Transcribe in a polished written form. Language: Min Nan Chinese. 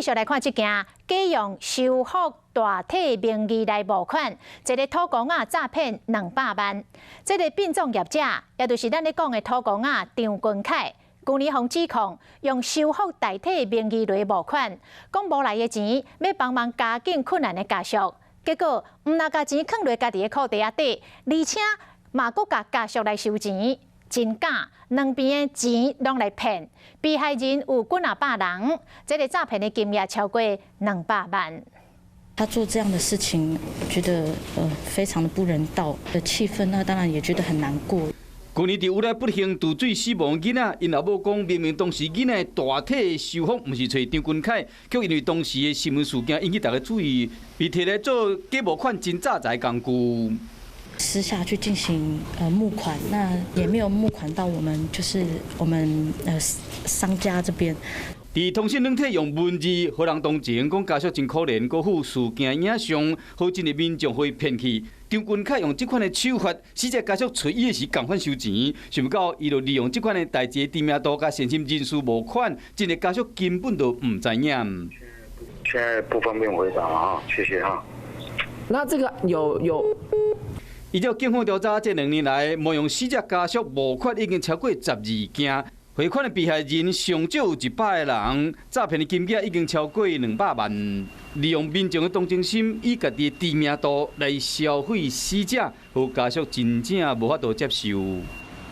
繼續來看這件假用修復大體名義來募款，一个土公仔詐騙200萬。這个殯葬業者，也就是咱咧講的土公仔張君凱，舊年予指控用修復大體名義來募款，講募來的錢欲幫忙家境困難的家屬，結果毋但共錢囥佇家己的褲袋仔底，而且嘛閣共家屬來收錢。真假兩邊的錢攏來騙，被害人有幾若百人，這个詐騙的金額超過200萬。他做這樣的事情，覺得非常的不人道的氣憤，那當然也覺得很難過。去年佇烏來不幸墜水死亡囡仔，𪜶老母講明明當時囡仔的大體修復，毋是揣張君凱，卻因為當時的新聞事件引起大家注意，被提來做假募款真詐財工具。私下去進行募款，那也沒有募款到我們，就是我們商家這邊。佇通訊軟體用文字予人同情，講家屬真可憐，閣附事件影像，予真濟民眾予伊騙去。張君凱用這款的手法，死者家屬揣伊的時仝款收錢，想欲到伊就利用這款的代誌知名度，佮善心人士募款，真濟家屬根本就毋知影。現在不方便回答啊，謝謝哈。那這個有有。依照警方調查，這2年來，冒用死者家屬募款已經超過12件，匯款的被害人上少有100個人，詐騙的金額已經超過200萬。利用民眾的同情心，以家己的知名度來消費死者，予家屬真正無法度接受。